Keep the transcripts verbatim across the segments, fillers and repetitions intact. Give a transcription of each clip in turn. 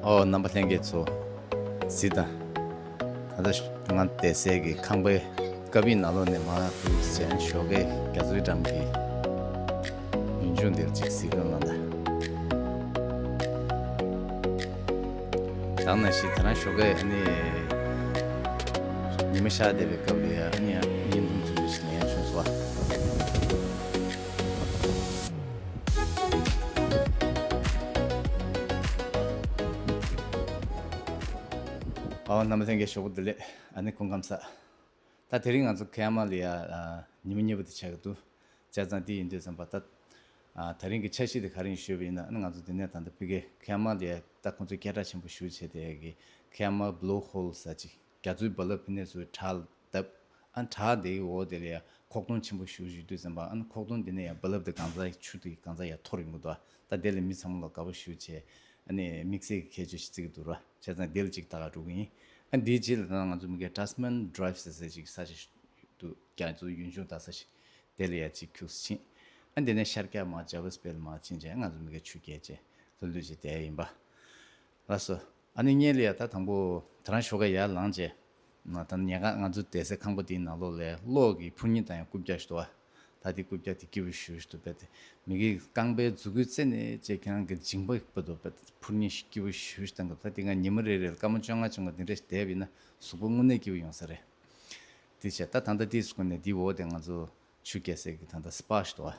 ཨོ། རྣམ་པ་ལྷན་རྒྱས་ཚོ། གཟིགས་དང་། ད་ལྟ་ང་བསྡད་སའི་གི་ཁང་པའི་ཀ་བའི་ནང་ལོགས་ནས་མར་འདུག་སེ་ཞོགས་ཀའི་རྒྱ་མཚོའི་འགྲམ་གྱི་ཡུལ་ལྗོངས་འདིར་ཅིག་གཟིགས་རོགས་གནང་དང་། ད་ནང་བཞིན་དེ་རིང་ཞོགས་ཀའི་ཨ་ནི་ཉི་མ་ཤར་བསྡད་པའི་སྐབས་ལ་ཡ་ཨ་ནི་ཡང་བརྙན་ཐུང་ཚུལ་ཞིག་ལེན་བྱུང་སོང་། ཨོ། རྣམ་པ་ལྷན་རྒྱས་ཞོགས་པ་བདེ་ལེགས། ཨ་ནི་སྐུ་ཁམས་བཟང་། ད་དེ་རིང་ང་ཚོ་ཁེ་ཨ་མ་ལ་ཡ་ཨ་ཉི་མ་གཉིས་པ་དེ་ཆགས་ཀྱི་འདུག་བྱས་ཙང་དེ་ཡིན་དུས་ཙམ་པ་ད་ཨ་དེ་རིང་གི་འཆར་གཞི་དེ་ག་རེ་ཡིན་ཞུས་པ་ཡིན་ན། ཨ་ནི་ང་ཚོ་འདི་ནས་ད་ལྟ་ཕ་གི་ཁེ་ཨ་མ་ལ་ཡ་ད་ཁོང་ཚོས་སྐད་གྲགས་ཆེན་པོ་ཞེ་པོ་བྱས་བསྡད་ཡ་གི་ཁེ་ཨ་མ་བྷི་ལུ་ཧོལ་ཟེར་ཅིག་རྒྱ་མཚོའི་རྦ་རླབས་ཕ་ནས་ཚུར་བྲག་ལ་བརྡབས། ཨ་བྲག་དེའི་འོག་དེ་ལ་ཡ་ཁོག་སྟོང་ཆེན་པོ་ཞེ་པོ་ཞིག་འདུག་བསམ་པ། ཨ་ནི་ཁོག་སྟོང་དེ་ནས་ཡ་རྦ་རླབས་དེ་གང་ཚ་ཆུ་དེ་གང་ཚ་ཡ་འཐོར་ཡོང་གི་འདུག་ད་དེ་ལ་མི་ཚང་མ་ལ་དགའ་པོ་ཞེ་པོ་བྱས། ཨ་ནི་དམིགས་བསལ་གྱི་ཁྱད་ཆོས་ཤིག་བརྩི་གི་འདུག་ར། བྱས་ཙང་དེ་ལ་ཅིག་ལྟ་ག་འགྲོ་གི་ཡིན། ཨ་འདིའི་རྗེས་ལ་ད་ང་ཚོ་མི་གའི་ཊ་སི་མན་ཌི་རའིབ་ཟེར་ས་ཅིག་ས་ཆ་ཞིག་འདུག་རྒྱ་མཚོའི་ཡུལ་ལྗོངས་ལྟ་ས་ཞིག་དེ་ལ་ཡ་ཅིག་ཁྱུག་ཙམ་ཕྱིན། ཨ་འདི་ནས་ཤར་རྒྱག་མར་ཇ་བྷ་སི་པེ་ལ་མར་ཕྱིན་བྱས་ང་ཚོ་མི་གའི་ཆུ་རྐྱལ་བྱས་ལྷོད་ལྷོད་བྱས་བསྡད་ཡིན་པ། ལགས་སོ། ཨ་ནི་སྔོན་ལ་ཡ་ད་དང་པོ་དེ་རིང་ཞོགས་ཀ་ཡར་ལངས་བྱས། ང་ད་ཉལ་ཁང་ང་ཚོ་བསྡད་སའི་ཁང་པ་དེའི་ནང་ལོགས་ལ་གློག་གི་འཕུར་མཉེན་དང་ཡང་རྐུབ་བཀྱག་ཞིག་འདུག་བ། ད་དེ་རྐུབ་བཀྱག་དེ་སྐྱིད་པོ་ཞེ་པོ་ཞིག་འདུག་དཔེ་དེ་མི་གི་རྐང་པའི་མཛུ་གུའི་རྩེ་ནས་བྱས་ཁྱེད་རང་གི་མཇིང་པ་བར་དུ་དཔེ་འཕུར་མཉེན་ཞིག་སྐྱིད་པོ་ཞེ་པོ་ཞིག་བཏང་འདུག་ད་དེ་ང་ཉི་མ་རེ་རེ་ལ་སྐར་མ་བཅོ་ལྔ་བཅོ་ལྔ་དེ་འདྲ་ཞིག་བསྡད་པ་ཡིན་ན་གཟུགས་པོ་དངོས་གནས་སྐྱིད་པོ་ཡོང་ས་རེད། དེ་བྱས་ད་ད་ལྟ་དེའི་གཟུགས་ནས་དེའི་འོག་དེ་ང་ཚོ་ཆུ་རྐྱལ་སའི་གི་ད་ལྟ་སི་པ་ཞིག་འདུག་བ།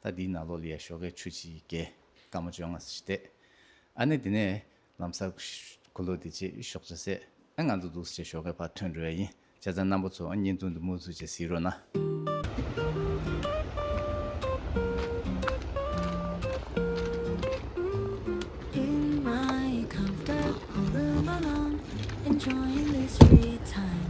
ད་དེའི་ནང་ལོགས་ལ་ཡ་ཞོགས་ཀའི་ཆུ་ཅིག་རྐྱལ་སྐར་མ་བཅོ་ལྔ་ཞིག་བསྡད། ཨ་ནི་དེ་ནས་ལམ་སང་གུ་ལོ་དེ་བྱས་ཞོགས་ཇ་ཟས། ཨ་ང་ཚོ་འདུག་སེ་ཞོགས་ཀའི་ཕར་ཐོན་འགྲོ་ཡ་ཡིན། བྱས་ཙང་རྣམ་པ་ཚོ་བརྙན་ཐུང་འདི་མུ་མཐུད་བྱས་གཟིགས་རོགས་གནང་། In my comfortable room alone, enjoying this free time.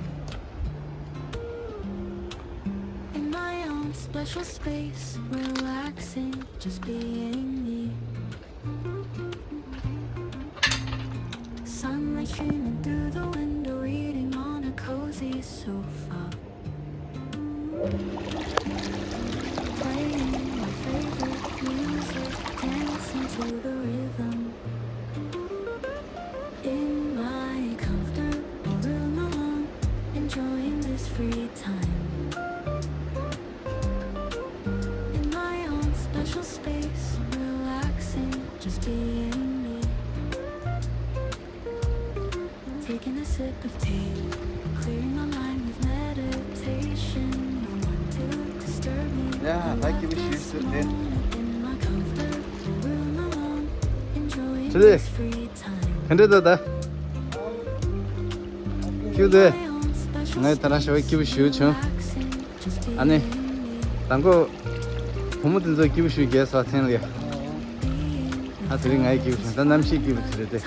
In my own special space, relaxing, just being me. Sunlight streaming through the window, reading on a cozy sofa. Playing my favorite music, dancing to the rhythm. In my comfortable room alone, enjoying this free time. In my own special space, relaxing, just being me. Taking a sip of tea, clearing my mind with meditation. No one to disturb me. Yeah, I like it when she used to dance. In my comfortable room alone, enjoying this free time. ཕན་འདྲེ་ད་ད། ཁྱོད་དེ། ངས་ད་རང་ཞོགས་སྐྱིད་པོ་ཞེ་པོ་བྱུང་། ཨ་ནི། དང་པོ། བུ་མོ་དེ་ཚོ་སྐྱིད་པོ་ཞེ་པོ་རྒྱལ་ས་ཐེངས་ལ། ཨ་དེ་རིང་ང་ཡི་སྐྱིད་པོ་བྱུང་། ད་གནམ་གཤིས་སྐྱིད་པོ་དེ་རེད་དེ།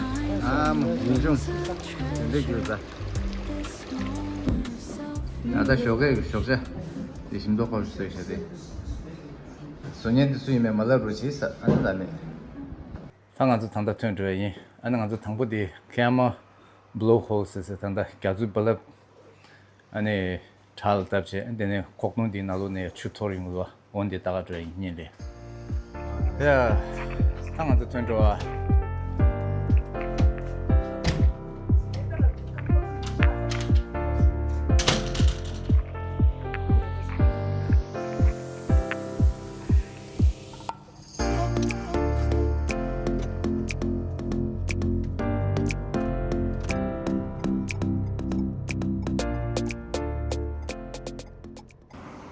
ཨ་མ་ཡུལ་ལྗོངས། དེ་འདྲའི་སྐྱིད་པོ་ད། ང་ད་ཞོགས་ཀའི་ཞོགས་ཇ། དེ་ཞིམ་མདོག་ཁ་པོ་ཞིག་བཟོས་བཞག་དེ། བཟོ་མཁན་དེ་སུ་ཡིན་མིན་མ་ལབ་རོགས་བྱེད་ཟེར། ཨ་ནི་ལབ་མེད། ད་ང་ཚོ་ད་ལྟ་ཐོན་འགྲོ་ཡ་ཡིན། ཨ་ནི་ང་ཚོ་དང་པོ་དེ་ཁེ་ཨ་མ་བྷི་ལུ་ཧོལ་ཟེར་ཟེར་ད་ལྟ་རྒྱ་མཚོའི་རྦ་རླབས། ཨ་ནི་བྲག་ལ་བརྡབས་བྱས། ཨ་དེ་ནས་ཁོག་སྟོང་དེའི་ནང་ལོགས་ནས་ཆུ་འཐོར་ཡོང་གི་འདུག་འོ་འདི་ལྟ་ག་འགྲོ་ཡ་ཡིན་སྔོན་ལ། ཡ། ད་ང་ཚོ་ཐོན་འགྲོ་བ།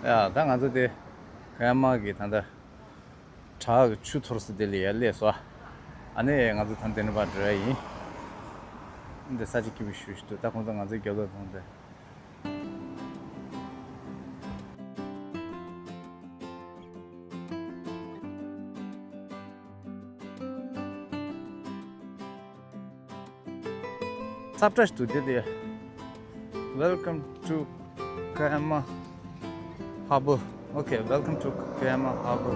ཡ། ད་ང་ཚོ་དེ་ཁེ་ཨ་མ་གི་ད་ལྟ་བྲག་གི་ཆུ་འཐོར་ས་དེ་ལ་ཡར་སླེབས་སོང་། ཨ་ནི་ང་ཚོ་ད་དེ་ནས་ཕར་འགྲོ་ཡ་ཡིན། འདི་ས་ཆ་སྐྱིད་པོ་ཞེ་པོ་ཞིག་འདུག་ད་ཁོང་ཚོ་ང་ཚོའི་རྒྱབ་ལ་ལྷུང་སྟེ། ཙབ་ཏྲ་ཞིག་འདུག་འདི་དེ། Welcome to Kayama Harbour. Okay, welcome to Kayama Harbour.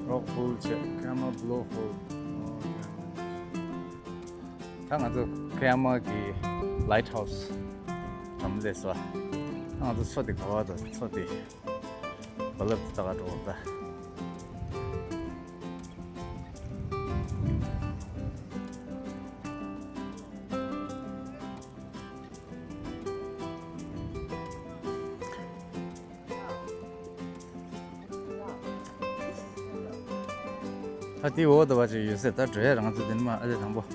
Rock pool བྱས། Kayama blow hole. ད་ང་ཚོ་ཁེ་ཨ་མ་གི་ལའིཊ་ཧའུ་སི་འགྲམ་སླེབས་སོང་། ད་ང་ཚོ་མཚོ་དེ་ག་པར་འདུག་མཚོ་དེ་རྦ་རླབས་དེ་ལྟ་ག་འགྲོ་བ་ད། ད་དེའི་འོག་ཏུ་བ་ཅིག་ཡོད་ཟེར། ད་འགྲོ་ཡ་རང་ཚོ་དེ་ནི་མ་ཨ་ལེ་དང་པོ།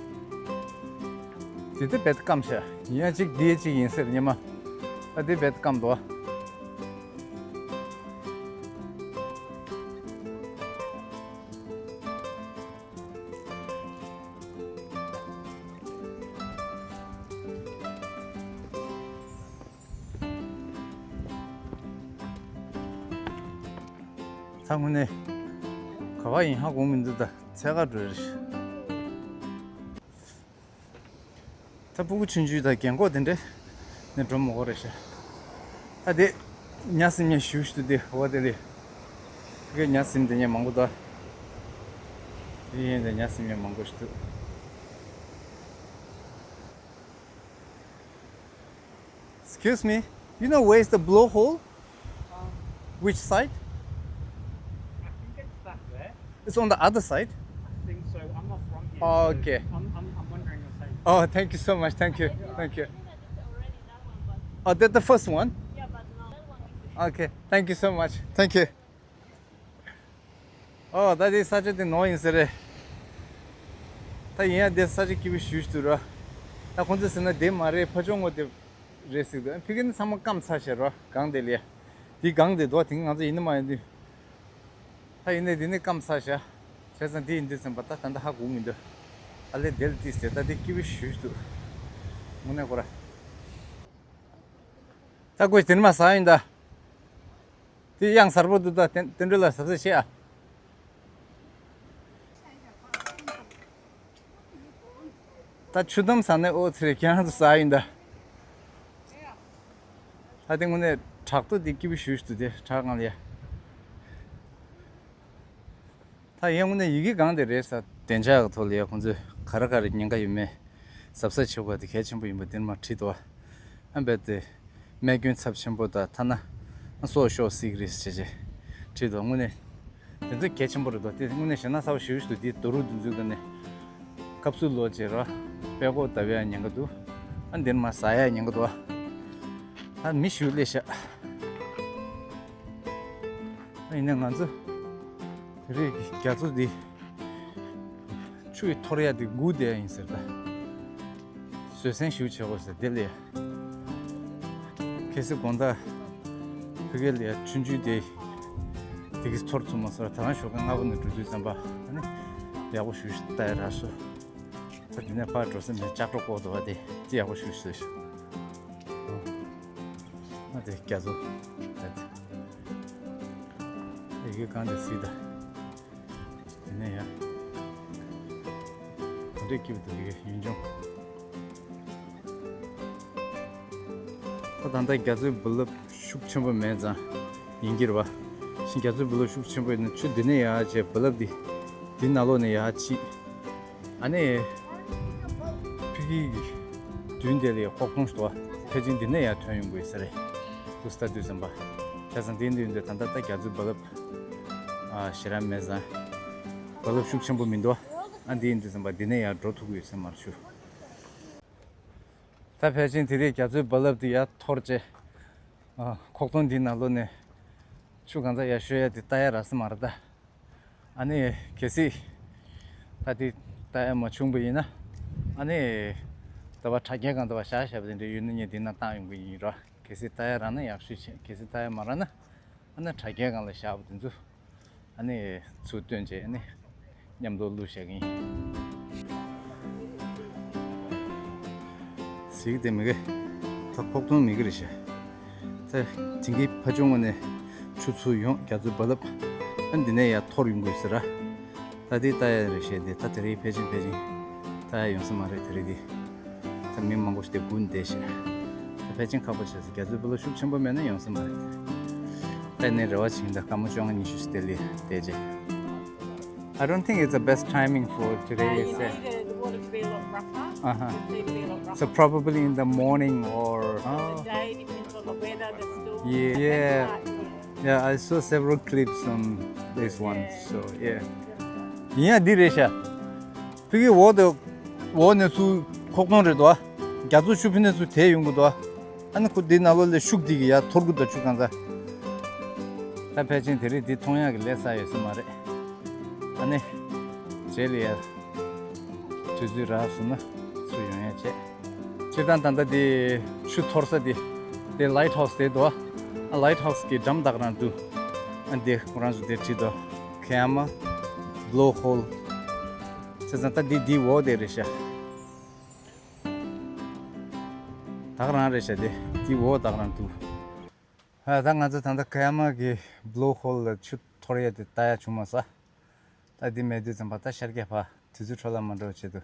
དེ་དེ་བེད་སྐམ་ཤ་ཡིན་ཡ་གཅིག་དེ་གཅིག་ཡིན་ཟེར་ཉི་མ། ད་དེ་བེད་སྐམ་འདུག་བ། ཚང་མ་ནས་ག་བ་ཡིན་ཧ་གོ་མི་འདུག་ད་ཚད་ག་འགྲོ་རེད། ད་སྤུ་གུ་ཆུང་ཆུང་དང་རྒན་གོག་དེ་འདྲས་ནས་འགྲོ་མི་དགོས་རེད་ཤག་ད་དེ་ཉ་སིམ་ཉ་ཞུ་ཞུ་དེ་འོ་དེ་ལས་ཁ་ཉ་སིམ་དེ་ཉ་མང་པོ་འདུག་དེ་ཡིན་དེ་ཉ་སིམ་ཉ་མང་པོ་ཞིག་འདུག Excuse me, you know where is the blowhole? Um, Which side? I think it's that way. It's on the other side. I think so. I'm not from here. Oh, so okay. I'm, I'm, I'm wondering the same. Oh, thank you so much. Thank you. Thank you. Oh, that the first one? Yeah, but no. Okay. Thank you so much. Thank you. ཨོ་ད་དེ་ས་ཆ་དེ་ནོར་ཡིན་ཟེར་རེད། ད་ཡིན་ཡ་དེ་ས་ཆ་སྐྱིད་པོ་ཞུ་ཞུ་འདུག་ར། ད་ཁོང་ཚོས་ཟེར་ན་དེ་མ་རེད་ཕ་ཆུང་ངོ་དེ་རེད་ཟེར་འདུག་ཕ་གི་ནི་ཚང་མ་སྐམ་ཚར་ཤག་ར་གངས་དེ་ལས། དེ་གངས་དེ་འདུག་དེང་ང་ཚོ་ཡིན་ནི་མ་ཡིན་དུས། ད་ཡིན་ནའི་དེ་ནི་སྐམ་ཚར་ཤག་བྱས་ཙང་དེ་ཡིན་དུས་ཙམ་པ་ད་ད་ལྟ་ཧ་གོ་མི་འདུག་ཨ་ལེ་དེ་ལ་ཏིས་ཟེར་ད་དེ་སྐྱིད་པོ་ཞུ་ཞུ་འདུག་དངོས་གནས་ཁོ་ར། ད་ཁོས་དེ་ནི་མ་ཟ་ཡིན་ད། དེ་གཡང་གཟར་པོ་འདུག་ད་དེ་དེ་འདྲ་ལ་ཟབ་ཟབ་བྱེད་ཨ། ད་ཆུ་དམ་ཟ་ནས་ཨོ་ཚེ་རེ་ཁྱེད་རང་ཚོ་ཟ་ཡིན་ད། ད་དེ་དངོས་གནས་བྲག་ཏོ་དེ་སྐྱིད་པོ་ཞུ་ཞུ་འདུག་དེ་བྲག་སྒང་ལ་ཡ། ད་ཡང་དངོས་གནས་ཡི་གེ་སྒང་དེ་རེད་ས་བདེ་འཇགས་ཀྱི་ཐོག་ལ་ཡ་ཁོང་ཚོས་ག་རེ་ག་རེ་ཉེན་ཁ་ཡོད་མེད་གཟབ་གཟབ་བྱེད་དགོས་དེ་གལ་ཆེན་པོ་ཡིན་པ་དེ་མ་བྲིས་འདུག་ཨ། ཨ་འབད་དེ། རྨས་སྐྱོན་ཚབས་ཆེན་པོ་དང་ཐ་ན་སྲོག་ཤོར་སྲིད་ཀྱི་རེད་ཟེར་བྱས་བྲིས་འདུག་དངོས་གནས་དེ་ཚོ་གལ་ཆེན་པོ་རེད་འདུག་དེ་དངོས་གནས་ཞེད་སྣང་ཚ་བོ་ཞེ་པོ་ཞིག་འདུག་དེ་རྡོ་རུག་དེ་ཚོའི་སྒང་ནས་ཀབ་སུལ་ལོག་བྱས་ར་པད་ཀོག་བརྡབ་ཡ་ཉེན་ཁ་འདུག་ཨ་འདིར་མ་ཟ་ཡ་ཉེན་ཁ་འདུག་ཨ་མི་ཞིག་སླེབས་ཤག་ཨ་ཡིན་ན་ང་ཚོ་དེ་རིང་གི་རྒྱ་མཚོ་འདི་ཆུ་ཡི་འཐོར་ཡ་དེ་སྒུག་བསྡད་ཡ་ཡིན་ཟེར་ད། བཟོད་བསྲན་ཞིག་བྱེད་དགོས་ཟེར་དེ་ལས། གལ་སྲིད་དགོང་དག་ཕ་གི་ལ་ཡ་ཆུང་ཆུང་དེ་དེ་གིས་འཐོར་ཐུབ་མ་སོང་ད་རང་ཞོགས་ཀ་སྔ་པོ་ནས་འགྲོ་དུས་ཙམ་པ་ཨ་ནི་ཡག་པོ་ཞིག་ལྟ་ཡ་རག་སོང་། ད་དེ་ནས་ཕར་འགྲོ་ས་ནས་ལྕགས་སྒྲོག་ལྐོག་ཏུ་བ་དེ་དེ་ཡག་པོ་ཞིག་བཟོས་ཤག་ཨ་དེ་རྒྱ་མཚོ་ད་དེ་ཡི་གེ་གང་དེ་སྲིད་ད། དེ་ནས་ཡ། ག་འདྲས་སྐྱིད་པོ་འདུག་ཡ་ཡུན་ཅུང་། ད་ད་ལྟ་རྒྱ་མཚོའི་རྦ་རླབས་ཤུགས་ཆེན་པོ་མེད་ཙང་ཡིན་གྱི་རེད་བ། ཤིང་རྒྱ་མཚོའི་རྦ་རླབས་ཤུགས་ཆེན་པོ་ཡིན་ན་ཆུ་འདི་ནས་ཡར་བྱས་རྦ་རླབས་འདི་འདི་ནང་ལོགས་ནས་ཡར་ཕྱིན། ཨ་ནི། ཕ་གི་གི་མདུན་དེ་ལ་ཡ་ཁོག་སྟོང་ཞིག་འདུག་བ། ཕལ་ཆེར་འདི་ནས་ཡར་ཐོན་ཡོང་དགོས་ས་རེད། དུ་ས་དུས་ཙམ་པ། བྱས་ཙང་འདི་འདི་འདི་ད་ལྟ་ད་རྒྱ་མཚོའི་རྦ་རླབས། ཨ་ཞེ་དྲག་མེད་ཙང་། རྦ་རླབས་ཤུགས་ཆེན་པོ་མི་འདུག་ཨ་འདི་ཡིན་དུས་ཙམ་པ་འདི་ནས་ཡར་འགྲོ་ཐུབ་ཀྱི་ཡོད་ས་མ་རེད་ཤུ། ད་ཕལ་ཆེར་དེ་རིང་རྒྱ་མཚོའི་རྦ་རླབས་འདི་ཡར་འཐོར་རྗེས། ཨ་ཁོག་སྟོང་འདི་ནང་ལོགས་ནས་ཆུ་གང་ཚ་ཡར་ཤོད་ཡ་དེ་ལྟ་ཡ་རག་ས་མ་རེད་ད། ཨ་ནི་གལ་སྲིད་ད་དེ་ལྟ་ཡ་མ་བྱུང་པ་ཡིན་ན་ཨ་ནི་ད་བ་དྲ་རྒྱའི་སྒང་ད་བ་བཞག་བཞག་པ་དེ་འདྲ་ཡོད་ན་ངས་འདི་ན་བཏང་ཡོང་གི་ཡིན་རོ། གལ་སྲིད་ལྟ་ཡ་རག་ན་ཡག་ཤོས་བྱས། གལ་སྲིད་ལྟ་ཡ་མ་རག་ན་ཨ་ནི་དྲ་རྒྱའི་སྒང་ལ་བཞག་པ་དེ་ཚོ་ཨ་ནི་ཚུར་བཏོན་བྱས་ཨ་ནི་མཉམ་དུ་བླུགས་བཞག་གི་ཡིན། གཟིགས་དེ་མི་དགེ། ད་ཁོག་སྟོང་མི་དགེ་རེད་ཤག་ད་དེང་གི་ཕ་ཆུང་ངོ་ནས་ཆུ་ཚུར་ཡོང་རྒྱ་མཚོའི་རྦ་རླབས་ཨ་འདི་ནས་ཡར་འཐོར་ཡོང་དགོས་ཟེར་ར། ད་དེ་ལྟ་ཡ་རེད་ཤག་དེ་ད་དེ་རིང་ཕལ་ཆེར་ཕལ་ཆེར་ལྟ་ཡ་ཡོང་ས་མ་རེད་དེ་རིང་དེ། ད་མི་མང་པོ་ཞིག་དེ་སྒུག་བསྡད་ཤག་ད་ཕལ་ཆེར་ཁག་པོ་བྱས་སོང་རྒྱ་མཚོའི་རྦ་རླབས་ཤུགས་ཆེན་པོ་མེད་ན་ཡོང་ས་མ་རེད། ད་ནས་རེ་བ་བྱེད་ཀྱི་ཡིན་ད་སྐར་མ་བཅོ་ལྔ་ཉི་ཤུ་ཞིག་དེ་ལས་བསྡད་རྗེས། I don't think it's the best timing for today, is it? Yeah, you need the water to be a lot rougher. Uh-huh. It's going to be a lot rougher. So probably in the morning or, oh. The day depends on the weather, the storm. Yeah, yeah. Yeah, I saw several clips on this one, so yeah. ཡིན་ཡ་འདི་རེད་ཤག་ཕ་གི་འོག་ཏུ་འོག་ནས་ཚུར་ཁོག་སྟོང་རེད་དོ། རྒྱ་མཚོ་ཆུ་ཕི་ནས་ཚུར་དེད་ཡོང་གི་དོ། ཨ་ནི་ཁོ་འདི་ནང་ལོགས་ལ་ཤུགས་འདི་གི་ཡར་འཐོར་གི་འདུག་ཆུ་གང་ཚ། ད་ཕལ་ཆེར་དེ་རིང་འདི་མཐོང་ཡག་གི་ལས་ས་ཡོད་ས་མ་རེད། ཨ་ནི། རྗེས་ལ་ཡ་དུས་ཚོད་རག་སོང་ན་ཚུར་ཡོང་ཡ་བྱས། སྤྱིར་བཏང་ད་ལྟ་དེ་ཆུ་འཐོར་ས་དེ་དེ་ལའིཊ་ཧའུ་སི་དེ་འདུག་ཨ། ལའིཊ་ཧའུ་སི་གི་འགྲམ་དེ་ག་རང་འདུག་ཨ། དེ་ཁོ་རང་ཚོ་དེ་བྲིས་འདུག་ཁེ་མ་བྷི་ལོ་ཧོལ། བྱས་ཙང་ད་དེ་དེའི་འོག་དེ་རེད་ཤག་ད་ག་རང་རེད་ཤག་དེ་དེའི་འོག་ད་ག་རང་འདུག་ཨ། ད་ང་ཚོ་ད་ལྟ་ཁེ་མ་གི་བྷི་ལོ་ཧོལ་ལ་ཆུ་འཐོར་ཡ་དེ་ལྟ་ཡ་བྱུང་མ་སོང་། ད་འདི་མེད་དུས་ཙམ་པ་ད་ཤར་རྒྱག་ཕར་དུས་ཚོད་འཕྲོ་བརླག་མ་འགྲོ་བའི་ཆེད་དུ་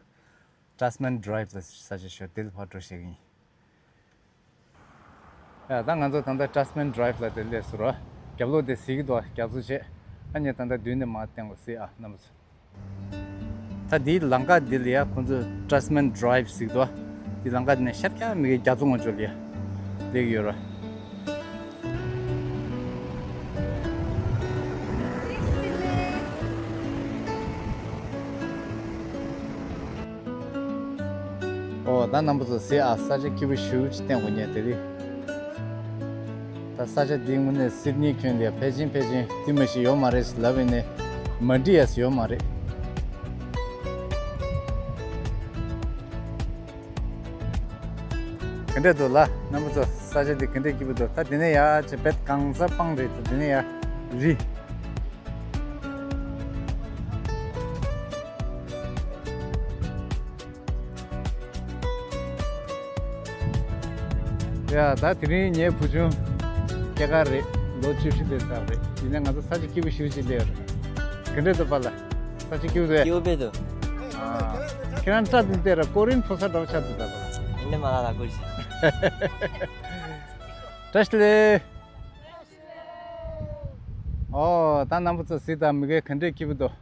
ཊ་སི་མན་ཌི་རའིབ་ལ་ས་ཆ་ཞོར་དེ་ལ་ཕར་འགྲོ་བཤད་ཀྱི་ཡིན། ཡ། ད་ང་ཚོ་ད་ལྟ་ཊ་སི་མན་ཌི་རའིབ་ལ་དེ་སླེབས་སོང་ར། རྒྱབ་ལོགས་དེ་གཟིགས་ཀྱི་འདུག་རྒྱ་མཚོ་བྱས། ཨ་ནི་ད་ལྟ་མདུན་ནས་མར་བསྟན་དགོས་གཟིགས་ཨ་རྣམ་པ་ཚོ། ད་འདིའི་ལམ་ཁ་འདི་ལ་ཡ་ཁོང་ཚོས་ཊ་སི་མན་ཌི་རའིབ་ཟེར་གྱི་འདུག་འདི་ལམ་ཁ་འདི་ནས་ཤར་རྒྱག་མི་གི་རྒྱ་མཚོ་ངོ་ཅོག་ལ་ཡ་སླེབས་ཀྱི་ཡོད་ར། ཨོ། ད་རྣམ་པ་ཚོ་གཟིགས་ཨ། ས་ཆ་སྐྱིད་པོ་ཞེ་པོ་ཅིག་བསྟན་དགོས་ཉེ་དེ་རིང་། ད་ས་ཆ་འདི་དངོས་གནས་སིད་ནི་ཁྱོན་ལ་ཕལ་ཆེར་ཕལ་ཆེར་འདི་མ་ཞིག་ཡོད་མ་རེད་ལབ་ཡིན་ནའི་མ་འགྲིག་ཡ་ཞིག་ཡོད་མ་རེད། ག་འདྲས་འདུག་ལ་རྣམ་པ་ཚོ། ས་ཆ་འདི་ག་འདྲས་སྐྱིད་པོ་འདུག་ད་འདི་ནས་ཡར་ཅིག་བེད་གང་ས་སྤང་རེད། ད་འདི་ནས་ཡར་རི། ཡ། ད་དེ་རིང་ངའི་བུ་ཆུང་སྐྱེས་སྐར་རེད། ལོ་བཅུ་བཞི་དེ་ཚར་རེད། ཡིན་ནའི་ང་ཚོ་ས་ཆ་སྐྱིད་པོ་ཞེ་པོ་ཅིག་སླེབས་ཡོད་རེད། ག་འདྲས་འདུག་པཱ་ལགས། ས་ཆ་སྐྱིད་པོ་འདུག་སྐྱིད་པོ་དཔེ་འདུག་ཨ། ཁྱེད་རང་སྐྲ་དེ་བལྟས་ར་ཀོ་རིན་ཕོ་གསར་འདྲ་པོ་ཆགས་འདུག་ད་པཱ་ལགས། ཡིན་ནའི་མ་ལ་ལ་ཀུ་ཤི། བཀྲ་ཤིས་བདེ་ལེགས། ཨོ། ད་རྣམ་པ་ཚོ་གཟིགས་དང་། མི་གེ་ག་འདྲས་སྐྱིད་པོ་འདུག་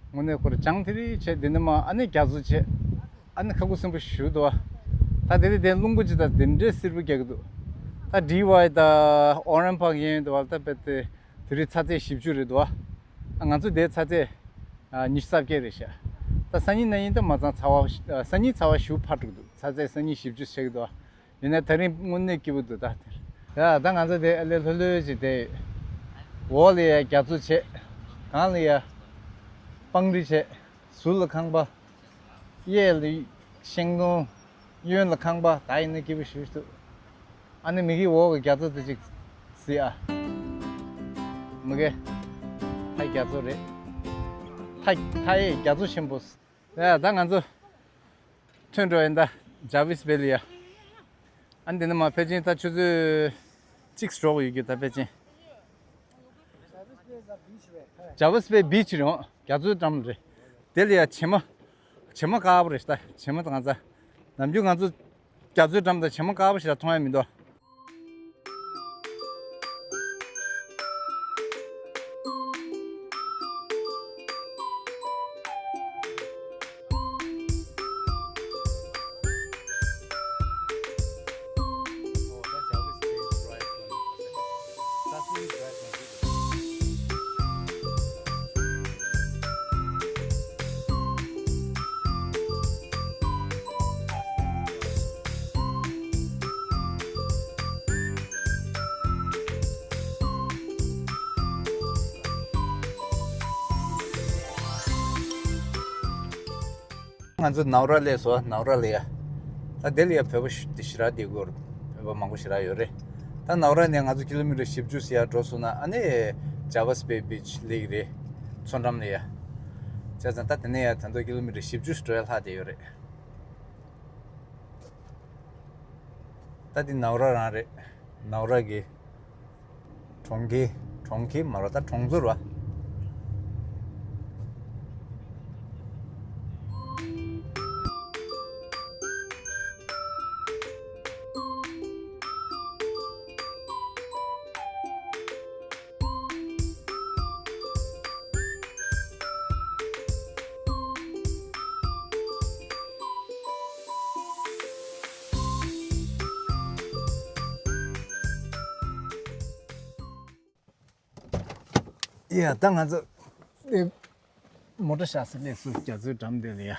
དངོས་གནས་ཁོ་རང་ལྗང་ཐིང་ཐིང་བྱས། འདི་ནས་མར་ཨ་ནི་རྒྱ་མཚོ་བྱས། ཨ་ནི་ཁ་ཁུ་སིམ་པོ་ཞེ་པོ་འདུག་ད་དེ་རིང་དེ་རླུང་བུ་ཅིག་དང་དེ་འདྲའི་བསིལ་པོ་རྒྱག་གི་འདུག་ད་ཌི་ཝའི་དང་ཨོ་རན་པཱརྐ་ཡན་དུ་བ་ད་དཔེ་དེ་དེ་རིང་ཚ་ཚད་བཞི་བཅུ་རེད་འདུག་ཨ། ང་ཚོ་དེ་ཚ་ཚད་ཉི་ཤུ་རྩ་བརྒྱད་རེད་ཤག་ད་སང་ཉིན་གནངས་ཉིན་ད་མ་ཚང་ཚ་བ། སང་ཉིན་ཚ་བ་ཞེ་པོ་འཕར་འགྲོ་གི་འདུག་ཚ་ཚད་སང་ཉིན་བཞི་བཅུ་ཆགས་ཀྱི་འདུག་ཡིན་ནའི་ད་རིང་དངོས་གནས་སྐྱིད་པོ་འདུག་ད་དེར། ཡ། ད་ང་ཚོ་དེ་ཨ་ལེ་ལྷོད་ལྷོད་ཅིག་བསྡད་ཡོད། འོག་ལ་ཡ་རྒྱ་མཚོ་བྱས། སྒང་ལ་ཡ་སྤང་རི་བྱས། ཟུར་ལ་ཁང་པ། གཡས་ལ་ཤིང་སྡོང་། གཡོན་ལ་ཁང་པ། ད་ཡིན་ན་སྐྱིད་པོ་ཞེ་པོ་ཅིག་འདུག་ཨ་ནི་མ་གི་འོག་གི་རྒྱ་མཚོ་དེ་ཅིག་གཟིགས་ཨ། མ་གི་ད་རྒྱ་མཚོ་རེད། ད་ད་ཡ་རྒྱ་མཚོ་ཆེན་པོ། ཡ། ད་ང་ཚོ་ཐོན་འགྲོ་ཡིན་ད། ཇཱ་ཝིས་བེ་ལ་ཡ། ཨ་ནི་དེ་ནས་མར་ཕལ་ཆེར་ད་ཆུ་ཚོད་གཅིག་འགྲོ་གི་ཡོད་རྒྱུ་ད་ཕལ་ཆེར། ཇཱ་ཝིས་བེ་བིཆ་རེད། འོ། རྒྱ་མཚོའི་འགྲམ་རེད། དེ་ལ་ཡ་བྱེ་མ། བྱེ་མ་དཀར་པོ་རེད་ད། བྱེ་མ་ད་ང་ཚོ་ནམ་རྒྱུན་ང་ཚོ་རྒྱ་མཚོའི་འགྲམ་དུ་བྱེ་མ་དཀར་པོ་ཞིག་ལ་མཐོང་ཡ་མི་འདུག་ང་ཚོ་ནའུ་ར་སླེབས་སོང་། ནའུ་ར་ལ་ཡ། ད་དེ་ལ་ཡ་བོད་པ་ཞེ་དྲག་བསྡད་ཀྱི་ཡོད་རེད། བོད་པ་མང་པོ་ཞེ་དྲག་ཡོད་རེད། ད་ནའུ་ར་ནས་ང་ཚོ་ཀི་ལོ་མི་ཊར་བཞི་བཅུ་ཙམ་ཡར་འགྲོ་སོང་ན་ཨ་ནི་ཇཱ་ཝིས་བེ་བིཆ་སླེབས་ཀྱི་རེད། མཚོ་འགྲམ་ལ་ཡ། བྱས་ཙང་ད་དེ་ནས་ཡ་ད་དུང་ཀི་ལོ་མི་ཊར་བཞི་བཅུ་འགྲོ་ཡ་ལྷག་བསྡད་ཡོད་རེད། ད་འདི་ནའུ་ར་རང་རེད། ནའུ་ར་གི་གྲོང་ཁྱེར། གྲོང་ཁྱེར་མ་རེད་ད། གྲོང་ཚོ་རེད་པ། ཡ། ད་ང་ཚོ་ཨེ་མོ་ཊ་བཞག་སར་སླེབས་སོང་། རྒྱ་མཚོའི་འགྲམ་དེ་ལ་ཡ།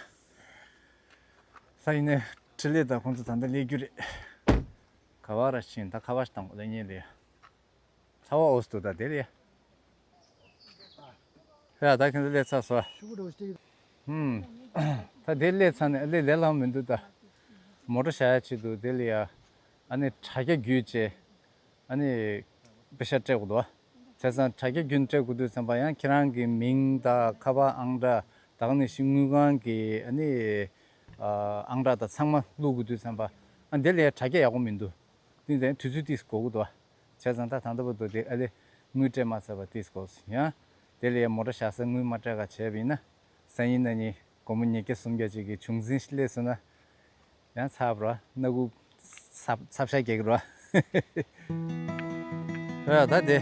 ས་ཡིན་ནའི་འཕྲིན་ལས་དང་ཁོང་ཚོ་ད་ལྟ་སླེབས་རྒྱུ་རེད། ག་བ་ར་ཕྱིན། ད་ཁ་བ་ཞིག་བཏང་དགོས་ད་ཉིན་ལ་ཡ། ཚ་བ་འོ་སི་འདུག་ད་དེ་ལ་ཡ། ཡ་ད་ཁྱེད་ཚོ་སླེབས་ཚར་སོང་། ཧུམ། ད་དེ་སླེབས་ཚར་ནས་སླེབས་ལས་སླ་པོ་མི་འདུག་ད། མོ་ཊ་བཞག་ཡ་ཆེད་དུ་དེ་ལ་ཡ། ཨ་ནི་དྲ་རྒྱ་བརྒྱུད་བྱས། ཨ་ནི་པེ་ཤ་སྤྲད་དགོས་འདུག་བ། བྱས་ཙང་དྲ་རྒྱ་བརྒྱུད་སྤྲད་དགོས་དུས་ཙམ་པ་ཡང་ཁྱེད་རང་གི་མིང་དང་ཁ་པར་ཨང་གྲངས་དང་ནི་ཤི་དངུལ་ཁང་གི་ཨ་ནི་ཨ་ཨང་གྲངས་དང་ཚང་མ་བླུག་དགོས་དུས་ཙམ་པ། ཨ་འདི་ལ་ཡ་དྲ་རྒྱ་ཡག་པོ་མི་འདུག་དེ་ནས་དུས་ཚོད་ཏིས་འགོར་གི་འདུག་བ། བྱས་ཙང་ད་ད་ལྟ་བར་དུ་དེ་ཨ་ལེ་དངུལ་སྤྲད་མ་ཚར་བ་ཏིས་འགོར་སོང་ཡང་། དེ་ལ་ཡ་མོ་ཊ་བཞག་ས་དངུལ་མ་སྤྲད་ག་བྱས་པ་ཡིན་ན། སང་ཉིན་གནངས་ཉིན་སྒོར་མོ་ཉིས་བརྒྱ་སུམ་བརྒྱ་ཅིག་གི་བྱུང་འཛིན་སླེབས་སོང་ན། ཡང་ཚ་བ་ར་སྣ་ཁུག་ཚབ་ཚབ་ཤ་རྒྱག་གི་ར། ཨ་ད་དེ།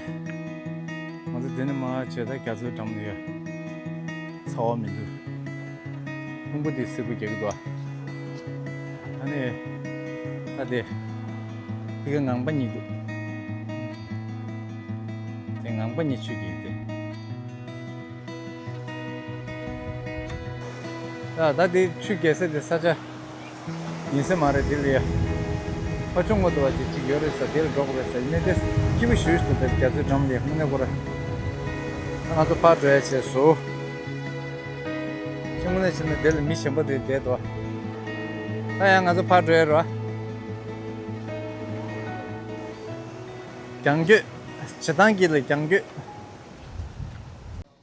ང་ཚོ་དེ་ནས་མར་བྱས་ད་རྒྱ་མཚོའི་འགྲམ་ལ་ཡ། ཚ་བ་མི་འདུག་རླུང་བུ་དེ་སིལ་བུ་རྒྱག་གི་འདུག་ཨ། ཨ་ནི། ད་དེ། དེ་ག་ངང་པ་གཉིས་འདུག་དེ་ངང་པ་གཉིས་ཆུ་རྒྱག་དེ། ད་ད་དེ་ཆུ་རྒྱག་ས་དེ་ས་ཆ་ཡིན་ས་མ་རེད། དེ་ལ་ཡ་ཕ་ཆུང་ངོ་དུ་བ་ཅིག་ཅིག་ཡོད་རེད་ས། དེ་ལ་འགྲོ་དགོས་རེད་ས། ཡིན་ནའི་དེ་སྐྱིད་པོ་ཞེ་པོ་ཞིག་འདུག་དེ་རྒྱ་མཚོའི་འགྲམ་ལ་ཡ་དངོས་གནས་ཁོ་ར། ད་ང་ཚོ་ཕར་འགྲོ་ཡ་བྱས་སོ། ཅི་དངོས་གནས་བྱས་ན་དེ་ལ་མི་གཞན་པ་དེ་བསྡད་འདུག་ད་ཡང་ང་ཚོ་ཕར་འགྲོ་ཡ་རེད་བ། རྒྱང་སྐྱོད། བྱེ་ཐང་དཀྱིལ་ལ་རྒྱང་སྐྱོད།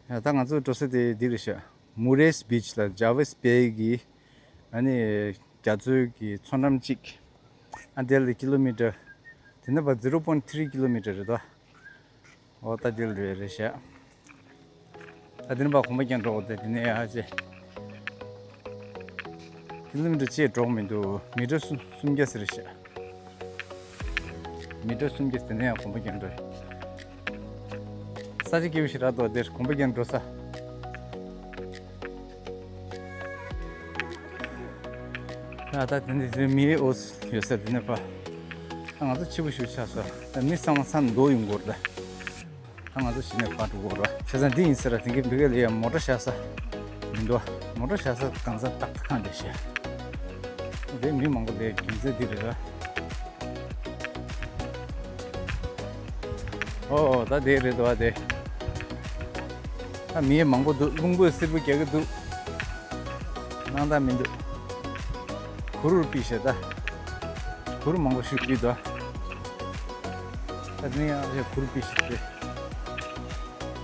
ཡ་ད་ང་ཚོ་འགྲོ་ས་དེ་འདི་རེད་ཤག Murray's Beach ལ་Jervis Bay གི་ཨ་ནི་རྒྱ་མཚོའི་གི་མཚོ་འགྲམ་གཅིག་ཨ་འདི་ལ་ཀི་ལོ་མི་ཊར་དེ་ནས་བ་zero point three kilometer རེད་དོ། འོ་ད་འདི་ལ་རེད་ཤག་ད་འདི་ནས་བ་གོམ་པ་རྒྱག་འགྲོ་དགོས་ཏེ་དེ་ནས་ཡ་ཅེ། ཀི་ལོ་མི་ཊར་གཅིག་འགྲོ་མི་འདུག་མི་ཊར་སུམ་སུམ་བརྒྱ་ཟེར་ཤག་མི་ཊར་སུམ་བརྒྱ་དེ་ནས་ཡང་གོམ་པ་རྒྱག་འགྲོ། ས་ཆ་སྐྱིད་པོ་ཞིག་རག་འདུག་དེར་གོམ་པ་རྒྱག་འགྲོ་ས། ཡ་ད་དེ་འདི་དེ་མིའི་འོ་ཡོད་ས་དེ་ནས་ཕ། ད་ང་ཚོ་ཕྱི་པོ་ཞིག་ཆགས་སོ། ད་མི་ཚང་མ་ས་ནས་འགྲོ་ཡོང་གི་རེད་ད། ད་ང་ཚོ་གཞི་ནས་ཕར་འགྲོ་དགོས་རེད། བྱས་ཙང་འདི་ཡིན་ཟེར་ར། དེང་གི་འདི་ག་ལ་ཡ་མོ་ཊ་བཞག་ས་མི་འདུག་མོ་ཊ་བཞག་ས་གང་ས་ཏག་ཏག་གང་རེད་ཤག་དེ་མི་མང་པོ་དེ་རྒྱུ་མཚན་འདི་རེད་ར། ཨོ་ཨོ་ད་དེ་རེད་འདུག་ཨ་དེ། ད་མི་མང་པོ་འདུག་རླུང་བུ་སིལ་བུ་རྒྱག་གི་འདུག་སྣང་དག་མི་འདུག་གུར་ཕུབ་ཤག་ད། གུར་མང་པོ་ཞིག་ཕུབ་འདུག་ད་དེ་ནས་ཡང་གུར་ཕུབ་ཤག་དེ།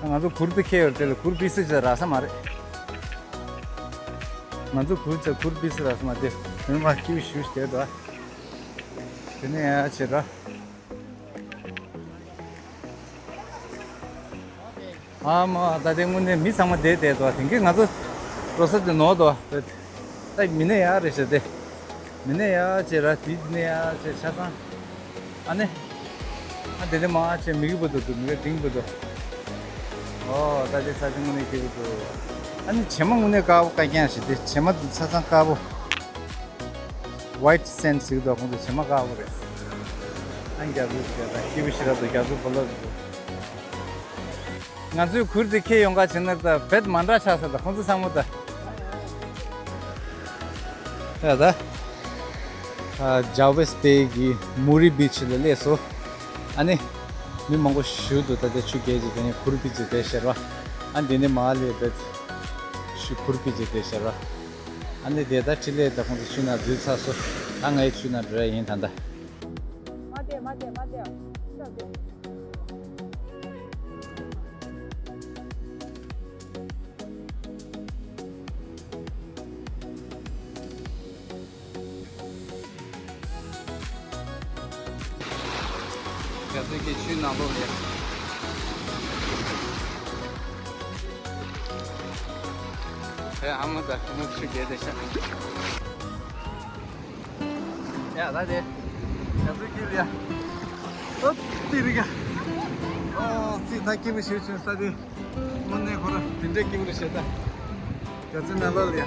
ང་ཚོ་གུར་དེ་ཁྱེར་ཡོད་དེ་ལ་གུར་ཕུབ་ས་ཅིག་རག་ས་མ་རེད། ང་ཚོ་གུར་ཅིག་གུར་ཕུབ་ས་རག་ས་མ་རེད། དེ་ནས་མར་ཁྱེར་ཞུ་ཞུ་བསྡད་འདུག་དེ་ནས་ཡང་ཅིག་ར། ཨ་མ་ད་དེ་དངོས་གནས་མི་ཚང་མ་བསྡད་བསྡད་འདུག་དེང་གི་ང་ཚོ་འགྲོ་ས་དེ་ནོར་འདུག་ད་མི་ནས་ཡར་རེད་ཤག་དེ། མི་ནས་ཡར་བྱས་ར་དེ་ནས་ཡར་བྱས་ཆ་ཚང་། ཨ་ནི། ཨ་དེ་ནས་མར་བྱས་མི་གི་བུ་དུ་འདུག་མི་གི་དིང་བུ་དུ། ཨོ་ད་དེ་ས་ཆ་དངོས་གནས་སྐྱིད་པོ་འདུག་ཨ་ནི་བྱེ་མ་དངོས་གནས་དཀར་པོ་དཀར་རྐྱང་ཞིག་དེ་བྱེ་མ་དེ་ཆ་ཚང་དཀར་པོ། White sand ཟེར་གི་འདུག་ཁོང་ཚོ་བྱེ་མ་དཀར་པོ་རེད། ཨ་རྒྱ་མཚོ་རྒྱ་ཚ་སྐྱིད་པོ་ཞིག་ར་འདུག་རྒྱ་མཚོ་བོ་ལོ་རེད་འདུག་ང་ཚོའི་གུར་དེ་ཁྱེར་ཡོང་ག་བྱས་ན་ད་བེད་མ་འདྲ་ཆགས་ས་ད་ཁོང་ཚོ་ཚང་མ་ད། ད་ད། ཨ་Jervis Bay གི་Murray Beach ལ་སླེབས་སོང་། ཨ་ནི། མི་མང་པོ་ཞིག་འདུག་ད་ལྟ་ཆུ་རྒྱག་བྱས་དེ་ནས་གུར་ཕུབ་བྱས་བསྡད་ཤག་ར། ཨ་འདི་ནས་མར་སླེབས་བེད། ཆུ་གུར་ཕུབ་བྱས་བསྡད་ཤག་ར། ཨ་ནི་དེ་ད་ཕྲིན་ལས་ད་ཁོང་ཚོ་ཆུ་ནང་འཛུལ་ཚར་སོང་། ད་ང་ཡི་ཆུ་ནང་འགྲོ་ཡ་ཡིན་ད་ད། མ་བསྡད་མ་བསྡད་མ་བསྡད། རྒྱ་མཚོའི་གི་ཆུའི་ནང་ལོགས་ལ་ཡ། ཨེ་ཨ་མ་ད་ཁོ་མོ་ཆུ་རྒྱག་བསྡད་ཤག་ཡ་ད་དེ། རྒྱ་མཚོའི་དཀྱིལ་ལ་ཡ། ཨོ་ཏི་རི་ག་ཨོ་ཙི་ད་སྐྱིད་པོ་ཞེ་པོ་བྱུང་ས་དེ། དངོས་གནས་ཁོ་རང་དེ་འདྲའི་སྐྱིད་པོ་རེད་ཤག་ད། རྒྱ་མཚོའི་ནང་ལོགས་ལ་ཡ།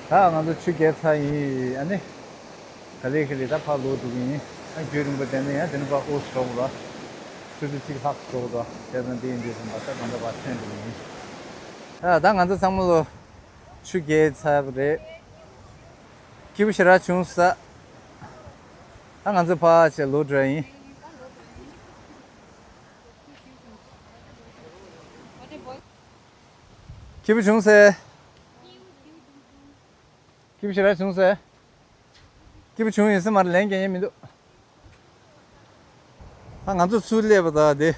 ད་ང་ཚོ་ཆུ་བརྒལ་ཚར་ཡིན། ཨ་ནི། ག་ལེ་ག་ལེ་ད་ཕར་ལོག་འགྲོ་གི་ཡིན། ཨ་རྒྱུན་རིང་པོ་བསྡད་ན་ཡང་དེ་ནས་ཕར་ཨོ་སི་འགྲོ་དགོས་ར། ཆུ་ཚོད་གཅིག་ལྷག་འགྲོ་དགོས་ར། བྱས་ཙང་འདི་ཡིན་དུས་ཙམ་པ་ད་ད་ལྟ་ཕར་ཐོན་འགྲོ་གི་ཡིན། ཨ་ད་ང་ཚོ་ཚང་མ་ལོ་ཆུ་བརྒལ་ཚར་བ་རེད། སྐྱིད་པོ་ཞེ་དྲག་བྱུང་ས། ད་ང་ཚོ་ཕར་ཕྱིར་ལོག་འགྲོ་ཡ་ཡིན། སྐྱིད་པོ་བྱུང་ས། སྐྱིད་པོ་ཞེ་དྲག་བྱུང་ཟེར། སྐྱིད་པོ་བྱུང་ཡིན་ཟེར་མར་ལན་རྒྱག་ཡས་མི་འདུག་ཨ་ང་ཚོ་ཚུར་སླེབས་པ་དང་དེ་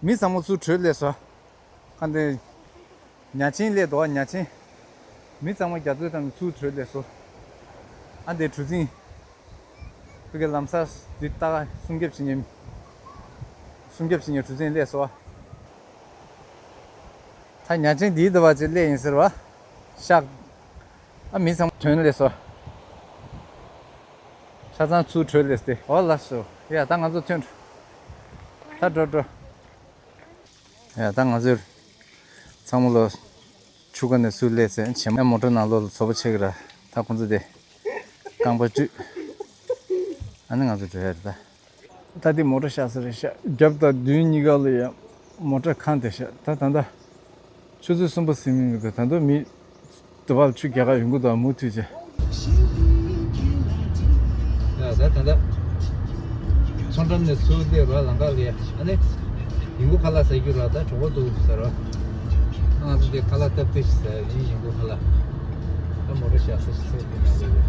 མི་ཚང་མ་ཚུར་བྲོས་སླེབས་སོང་། ཨ་འདི་ཉ་ཆེན་སླེབས་འདུག་ཉ་ཆེན། མི་ཚང་མ་རྒྱ་མཚོའི་ཐང་ནས་ཚུར་བྲོས་སླེབས་སོང་། ཨ་འདི་གྲུ་གཟིངས། བོད་ཀྱི་ལམ་སར་འདི་ལྟ་ག་སྲུང་སྐྱོབ་བྱེད་མཁན། སྲུང་སྐྱོབ་བྱེད་མཁན་གྲུ་གཟིངས་སླེབས་སོང་། ད་ཉ་ཆེན་འདིའི་འདི་བ་ཅིག་སླེབས་ཡིན་ཟེར་བ། ཤག་ཨ་མི་ཚང་མ་ཐོན་སླེབས་སོང་། ཆ་ཚང་ཚུར་བྲོས་སླེབས་ཏེ། འོ་ལགས་སོ། ཡ་ད་ང་ཚོ་ཐོན་འགྲོ། ད་འགྲོ་འགྲོ། ཡ་ད་ང་ཚོ་ཚང་མ་ལོ་ཆུ་ཁ་ནས་ཚུར་སླེབས་ཚེ་བྱེ་མ་མོ་ཊ་ནང་ལོགས་ལ་ཚོ་པ་ཆེ་གི་ར། ད་ཁོང་ཚོ་དེ་རྐང་པ་བཀྲུས། ཨ་ནི་ང་ཚོ་འགྲོ་ཡ་རེད་ད། ད་དེ་མོ་ཊ་བཞག་ས་རེད་ཤག་རྒྱབ་དང་མདུན་གཉིས་ཀ་ལ་ཡང་མོ་ཊ་ཁང་དེ་ཤག་ད་ད་ད། ཆུ་ཚོད་གསུམ་པ་ཟིན་མིན་གྱི་ད་དུང་མི་དུ་བར་ཆུ་རྒྱག་ག་ཡོང་གི་འདུག་མུ་མཐུད་བྱས། ཡ་ད་ད་ད། མཚོ་འགྲམ་ནས་ཚུར་སླེབས་ར་ལམ་ཁ་ལ་ཡ་ཨ་ནི། ཡིན་གོ་ཁ་ལག་ཟ་རྒྱུ་ར་ད་གྲོགས་པོ་འདུག་ཟེར་ར། ང་ཚོ་དེ་ཁ་ལག་སྟབས་བདེ་ཞིག་ཟ་ཡིན་ཡིན་གོ་ཁ་ལག་ད་མོ་ཊ་བཞག་ས་ཞིག་ཟེར་དེ་ན་ལེ་ལེ།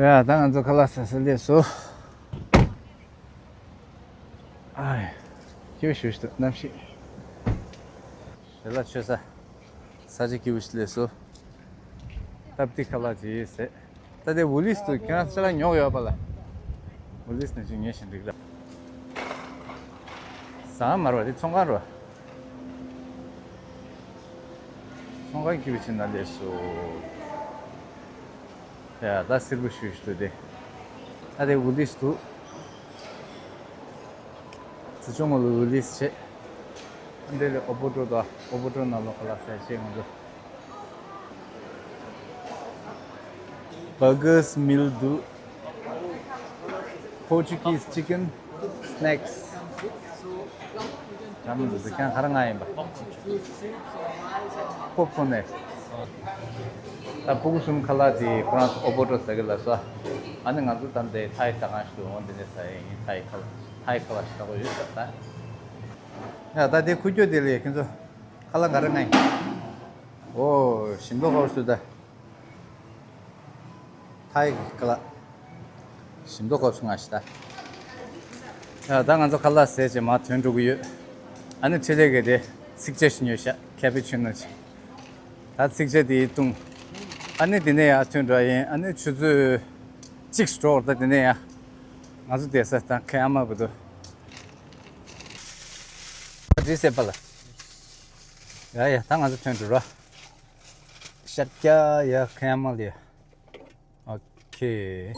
ཡ་ད་ང་ཚོ་ཁ་ལག་ཟ་ས་སླེབས་སོང་། ཨ། སྐྱིད་པོ་ཞེ་པོ་ཞིག་འདུག་གནམ་གཤིས། ཞལ་ལག་མཆོད་ས། ས་ཆ་སྐྱིད་པོ་ཞིག་སླེབས་སོང་། སྟབས་བདེ་ཁ་ལག་ཅིག་ཟས། ད་ལྟའི་ཝུ་ལིས་དུ་ཁྱེད་རང་ཅ་ལག་ཉོ་གི་ཡོད་པ་ལ། ཝུ་ལིས་ནས་ཅིག་ཉོས་ཤིང་འགྲིག་ལ། ཟ་མ་རེད་པ་དེ་ཚོང་ཁང་རེད་པ། ཚོང་ཁང་སྐྱིད་པོ་ཅིག་ནང་སླེབས་སོང་། ཡ་ད་སེར་པོ་ཞུ་ཞུ་དེ། ད་དེ་ཝུ་ལིས་འདུག་རྩི་ཆུ་ངོ་ལ་ཝུ་ལིས་བྱས། ཨ་འདྲེ་ལས་ཨོ་བོ་ཏྲོ་དང་ཨོ་བོ་ཏྲོ་ནང་ལོགས་ཁ་ལག་ཟས་བྱས་ང་ཚོ། Burgers meal འདུག Portuguese chicken snacks. ཡག་མོ་འདུག་རྫིག་རྐྱང་ག་རེ་མངགས་ཡིན་པ། པོབ་ཀོན་ནས། ད་ཕྲུ་གུ་གསུམ་ཁ་ལག་དེ་ཁོ་རང་ཚོ་ཨོ་བོ་ཏྲོ་ཟ་གི་ལབ་སོང་། ཨ་ནི་ང་ཚོ་ད་འདི་ཐའི་ཟ་ཁང་ཞིག་འདུག་འོ་འདི་ནས་ཟ་ཡི་ཡིན། ཐའི་ཁ་ལག་ཐའི་ཁ་ལག་ཞིག་ཟ་དགོས་ཡོད་ས་ད། ཡ་ད་དེ་ཁུ་ཁྱོད་དེ་ལས་ཁྱེད་ཚོ་ཁ་ལག་ག་རེ་མངགས་ཡིན། ཨོ་ཞིམ་མདོག་ཁ་པོ་ཞིག་འདུག་ད། ཐའི་ཁ་ལག་ཞིམ་མདོག་ཁ་པོ་ཞིག་མངགས་ཤག་ད། ཡ་ད་ང་ཚོ་ཁ་ལག་ཟས་བྱས་མར་ཐོན་འགྲོ་གི་ཡོད། ཨ་ནི་འཕྲིན་ལས་ཀྱིས་དེ་ཚིག་ཇ་ཞིག་ཉོས་ཤག་ཁེ་པི་ཆི་ནོ་ཅིག་ད་ཚིག་ཇ་དེ་བཏུང་། ཨ་ནི་དེ་ནས་ཡར་ཐོན་འགྲོ་ཡིན། ཨ་ནི་ཆུ་ཚོད་གཅིག་འགྲོ་ད་དེ་ནས་ཡར། ང་ཚོ་བསྡད་ས་དང་ཁེ་ཨ་མ་བུ་དུ། ཨ་ཏི་སེ་པ་ལ། ཡ་ཡ་ད་ང་ཚོ་ཐོན་འགྲོ་ར། ཤར་རྒྱག་ཡ་ཁེ་ཨ་མ་ལ་ཡ། ཨོ་ཁེ།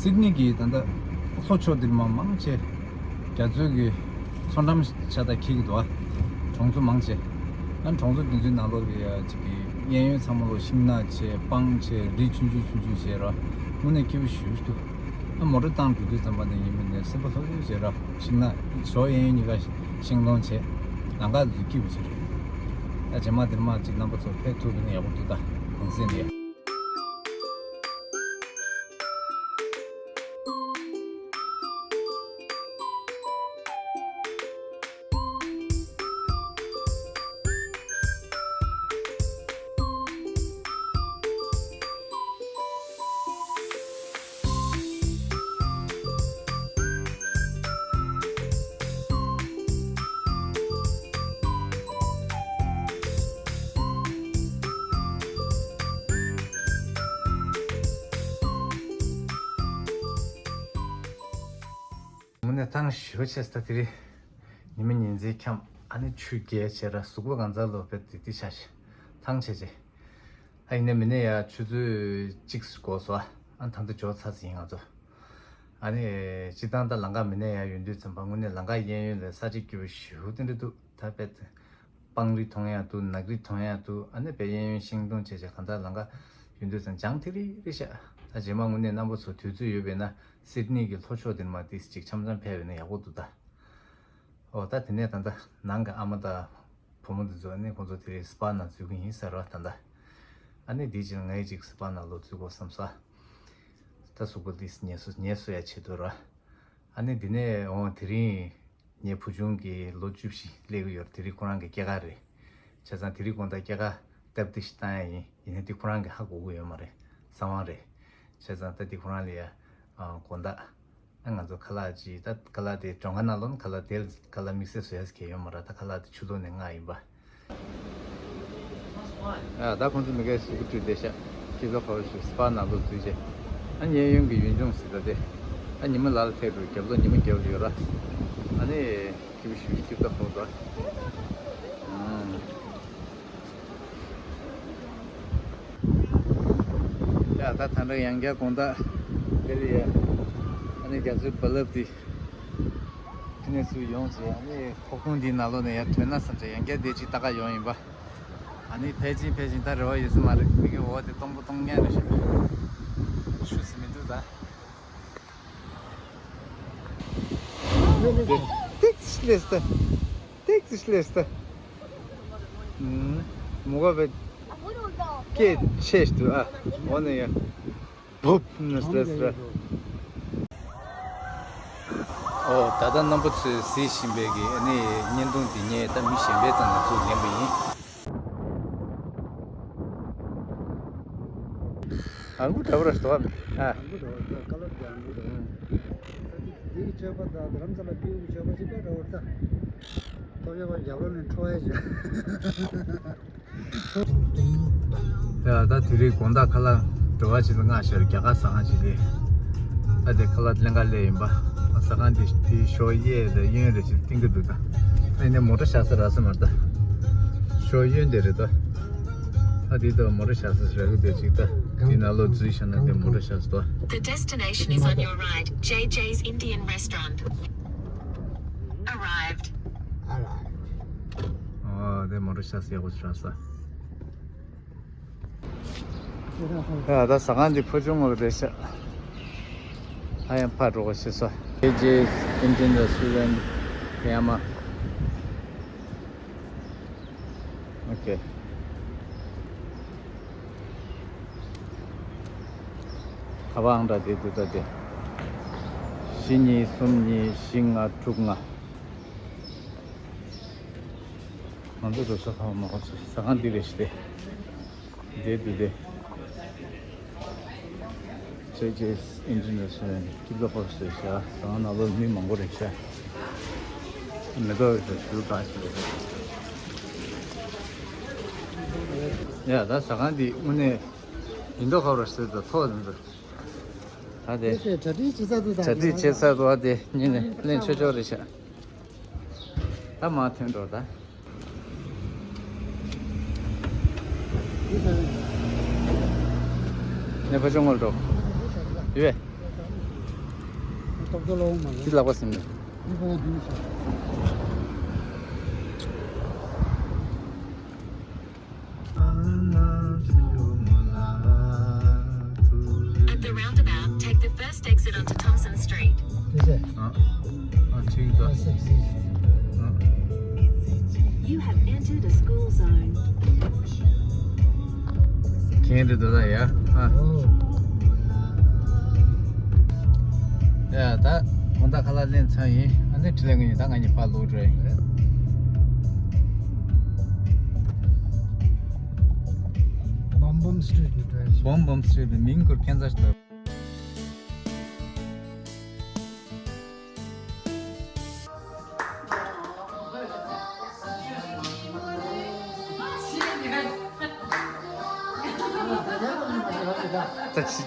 སིད་ནི་གི་ད་ལྟ་ལྷོ་ཕྱོགས་འདིར་མ་མང་ཆེ་རྒྱ་མཚོའི་གི་མཚོ་འགྲམ་ཆགས་ད་འཁེལ་གི་འདུག་ཨ། གྲོང་ཚོ་མང་ཆེ། ཨ་གྲོང་ཚོ་འདི་ཚོའི་ནང་ལོགས་ལ་ཡ་ཅིག་གི་གཡས་གཡོན་ཚང་མ་ལོ་ཤིང་ནགས་ཆེ་སྤང་ཆེ་རི་ཆུང་ཆུང་ཆུང་ཆུང་བྱས་ར། དངོས་གནས་སྐྱིད་པོ་ཞེ་པོ་ཞིག་འདུག་ཨ་མོ་ཊ་བཏང་འགྲོ་དུས་ཙམ་པ་ནས་ཡིན་མིན་ནས་སེམས་པ་ལྷོད་ལྷོད་བྱས་ར། ཤིང་ནགས་ཞོ་གཡས་གཡོན་གཉིས་ཀ་ཤིང་སྡོང་བྱས། ལམ་ཁ་འདི་སྐྱིད་པོ་ཞིག་རེད། ད་རྗེས་མ་འདིར་མ་ཅིག་རྣམ་པ་ཚོ་ཕེབས་ཐུབ་པ་ཡིན་ན་ཡག་པོ་འདུག་ད་གུང་སེང་ནས། དངོས་གནས་ཐང་ཞོ་ཆེ་ས་དེ་རིང་ཉི་མ་ཉིན་མཚན་འཁྱམས། ཨ་ནི་ཆུ་རྐྱལ་བྱས་ར་གཟུགས་པོ་གང་ཚ་ལོ་བེད་དེ་དེ་ཆ་ཞེ་ཐང་ཆེ་ཆེ། ཨ་ཡིན་ན་མིན་ན་ཡ་ཆུ་ཚོད་གཅིག་འགོར་སོང་། ཨ་ད་ལྟ་འབྱོར་ཚར་ཟིན་ང་ཚོ། ཨ་ནི་སྤྱིར་བཏང་ད་ལམ་ཁ་མིན་ན་ཡ་ཡོད་དུས་ཙམ་པ་དངོས་གནས་ལམ་ཁ་གཡས་གཡོན་ལ་ས་ཆ་སྐྱིད་པོ་ཞེ་པོ་དེ་འདྲ་འདུག་ད་བེད་སྤང་རི་མཐོང་ཡག་འདུག་ནགས་རི་མཐོང་ཡག་འདུག་ཨ་ནི་བེད་གཡས་གཡོན་ཤིང་སྡོང་བྱས་བྱས་གང་ལྟར་ལམ་ཁ་ཡོད་དུས་ཙམ་འཇམ་ཐིང་རིང་རེད་ཤག་ད་རྗེས་མ་དངོས་གནས་རྣམ་པ་ཚོ་དུས་ཚོད་ཡོད་པས་ན་སིད་ནི་གི་ལྷོ་ཕྱོགས་དེར་མ་ཏིས་ཅིག་འཆམ་འཆམ་ཕེབས་པས་ན་ཡག་པོ་འདུག་ད། ཨོ་ད་དེ་ནས་ད་ལྟ་ནང་གི་ཨ་མ་དང་བུ་མོ་འདི་ཚོ་ཨ་ནི་ཁོང་ཚོ་དེ་རིང་སི་པ་ནང་འཛུལ་གི་ཡིན་ཟེར་བ་ད་ལྟ། ཨ་ནི་དེའི་རྗེས་ལ་ངའི་ཅིག་སི་པ་ནང་ལོག་འཛུལ་དགོས་བསམ་སོང་། ད་གཟུགས་པོ་ཏིས་ངལ་གསོ་ངལ་གསོ་ཡ་བྱེད་འདོད་ར། ཨ་ནི་དེ་ནས་འོང་དེ་རིང་ངའི་བུ་ཆུང་གི་ལོ་བཅུ་བཞི་སླེབས་ཀྱི་ཡོད་རེད། དེ་རིང་ཁོ་རང་གི་སྐྱེས་སྐར་རེད། བྱས་ཙང་དེ་རིང་དགོང་དག་སྐྱེས་སྐར་སྟབས་བདེ་ཞིག་བཏང་ཡ་ཡིན། ཡིན་ན་དེ་ཁོ་རང་གི་ཧ་གོ་གི་ཡོད་མ་རེད། གསང་བ་རེད། བྱས་ཙང་ད་དེ་ཁོ་རང་ལ་ཡ་དགོང་དག་ཨ་ང་ཚོ་ཁ་ལག་ཅིག་ད་ཁ་ལག་དེ་མགྲོན་ཁང་ནང་ལོགས་ན་ཁ་ལག་དེ་ཁ་ལག་དམིགས་བསལ་བཟོ་ཡ་ཟེར་མཁན་ཡོད་མ་རེད། ད་ཁ་ལག་དེ་ཆུ་ལོག་ནས་མངགས་ཡིན་པ། ཨ་ད་ཁོང་ཚོ་མི་འགའ་གཟུགས་པོ་བཀྲུས་བསྡད་ཤག་སྐྱིད་པོ་ཁ་པོ་ཞིག་སི་པ་ནང་ལོགས་འཛུལ་བྱས། ཨ་གཡས་གཡོན་གྱི་ཡུལ་ལྗོངས་ཟེར་ད་དེ། ཨ་ཉི་མ་ལ་ལ་ཐེག་འགྲོ་རྒྱབ་ལོགས་ཉི་མ་རྒྱབ་ལ་ཡོད་ར། ཨ་ནི་སྐྱིད་པོ་ཞིག་སྐྱིད་པོ་ཁ་པོ་འདུག་ཨ། ཡ་ད་ད་ལྟ་ཡང་བསྐྱར་དགོང་དག་དེ་ལ་ཡ། ཨ་ནི་རྒྱ་མཚོའི་རྦ་རླབས་དེ་ཕི་ནས་ཚུར་ཡོང་བྱས། ཨ་ནི་ཁོག་ཁུང་འདིའི་ནང་ལོགས་ནས་ཡར་ཐོན་ན་བསམ་བྱས་ཡང་བསྐྱར་དེ་ཅིག་ལྟ་ག་ཡོང་ཡིན་པ། ཨ་ནི་ཕལ་ཆེར་ཕལ་ཆེར་ད་རེ་བ་ཡོད་ས་མ་རེད། མི་གི་འོ་དེ་སྟོང་པོ་སྟོང་ཉལ་རེད་ཤག་ཆུ་ཟིན་མི་འདུག་ད། ཏིག་ཙི་ལས་ད། ཏིག་ཙི་ལས་ད། མོ་ག་བེད་སྐད་ཆེ་ཞིག་འདུག་ཨ། འོ་ན་ཡ། བུབ་ནས་ལས་ད། ཨོ་ད་ལྟ་རྣམ་པ་ཚོས་གཟིགས་བཞིན་པའི་གི་ཨ་ནི་བརྙན་ཐུང་འདི་ངས་ད་མི་གཞན་པའི་རྩ་ནས་བཙུགས་ལེན་པ་ཡིན། ཨང་གུ་འདྲ་བོ་ར་ཟེར་བ་མེད་ཨ། ཨང་གུ་འདྲ་བོ་ར་ཀ་ལར་གྱི་ཨང་གུ་འདྲ་བོ། འདི་གི་སྤྱོད་པ་དང་རྡ་རམ་ས་ལ་སྤྲེའུ་གི་སྤྱོད་པ་གཅིག་པ་འདྲ་བོ་རེད་ད། ཐོབ་ཡ་བ་རྒྱབ་ལོགས་ནས་འཕྲོ་བ་བྱས། ཡ་ད་དེ་རིང་དགོང་དག་ཁ་ལག་འགྲོ་བ་ཅིག་ལ་མངགས་ཤར་རྒྱ་གར་ཟ་ཁང་ཅིག་རེད། ད་དེ་ཁ་ལག་ལེན་ག་སླེབས་ཡིན་པ། ཟ་ཁང་དེ་དེ་ཞོ་གཡས་དང་གཡོན་རེ་ཅིག་བསྟན་གི་འདུག་ད་ཨ་ནི་མོ་ཊ་བཞག་ས་རག་ས་མ་རེད་ད། ཞོ་གཡོན་དེ་རེད་ད། ད་དེ་ད་མོ་ཊ་བཞག་ས་རག་གི་འདུག་ཅིག་ད་དེ་ནང་ལོགས་འཛུལ་བཞག་ན་དེ་མོ་ཊ་བཞག་ས་ད། The destination is on your right, J J's Indian Restaurant. Arrived. ཨོ་དེ་མོ་ཊ་བཞག་ས་ཡག་པོ་ཞིག་རག་ས། ཡ་ད་ཟ་ཁང་འདི་ཕོ་ཆུང་ངོ་རེད་ཤག་ད་ཡང་ཕར་འགྲོ་དགོས་ཤེས་སོ། J J's Indian Restaurant Myanmar. Okay. ཁ་པར་ཨང་གྲངས་དེ་འདུག་ད་དེ། བཞི་གཉིས་གསུམ་གཉིས་བཞི་ལྔ་དྲུག་ལྔ། ང་ཚོ་འགྲོ་ས་ཁ་པར་མ་གོ་ཚོད་ཟ་ཁང་འདི་རེད་ཤག་དེ། དེ་དེ་དེ། J J's Indian Restaurant སྐྱིད་པོ་ཁོ་སོ་ཤ་ཟ་ཁང་ནང་ལོགས་མི་མང་པོ་རེད་ཤག་མེ་ཏོག་རེད་ཤག་ཞུ་ག་ཞིག་རེད། ཡ་ད་ཟ་ཁང་འདི་དངོས་གནས་ཡིན་མདོག་ཁ་པོ་ར་ཟེར་ད་ཐོག་ཟིན་ད། ད་དེ་དེ་ཚོས་གྲ་སྒྲིག་བྱེད་ས་འདུག་ད་གྲ་སྒྲིག་བྱེད་ས་འདུག་ཨ། དེ་གཉིས་ནས་ལེན་ཆོག་ཆོག་རེད་ཤག་ད་མ་ཐོན་འགྲོ་ད། ནས་ཕ་ཆུང་ངོར་འགྲོ། ཡོད། ཏོག་ཏོག་ལོག་མ་འདི་ལག་པ་ཟིན་མེད། འདི་ཕ་ཡ་འདི་ནས་ཤོག At the roundabout, take the first exit onto Thompson Street. Is it? ཨ་ཨ་ཅིག་ད། ཨ་སེག་སི། ཨ། You have entered a school zone. གན་རེད་འདུག་ད་ཡ། ཨ། ཨོ། ཡ་ད་གོང་ད་ཁ་ལག་ལེན་ཚར་ཡིན། ཨ་ནི་ཁྲི་ལེན་གི་ཡིན། ད་ང་གཉིས་ཕར་ལོག་འགྲོ་ཡིན། བོམ་བོམ་སི་ཊི་རིཊ་ནས་འགྲོ་ཡ་རེད། བོམ་བོམ་སི་ཊི་རིཊ་ནས་མིང་ཁུར་ཁན་ཚ་ཞིག་ལ། ད་ཅི།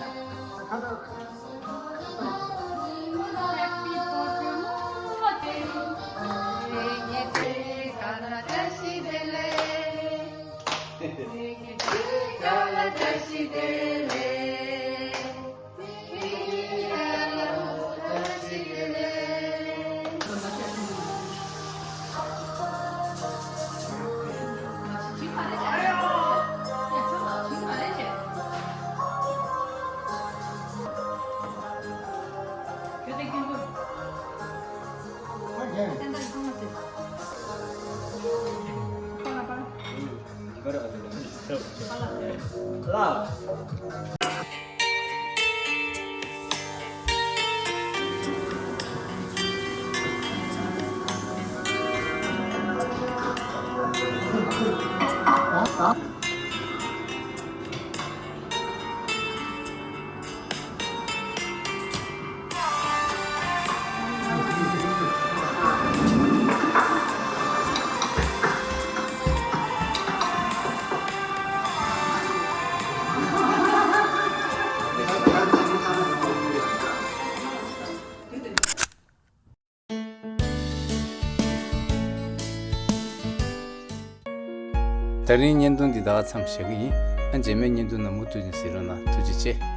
ད་རིང་བརྙན་ཐུང་འདི་ད་ག་མཚམས་བཞག་གི་ཡིན། ཨ་རྗེས་མའི་བརྙན་ཐུང་ནང་མུ་མཐུད་ནས་གཟིགས་རོགས་གནང་། ཐུགས་རྗེ་ཆེ།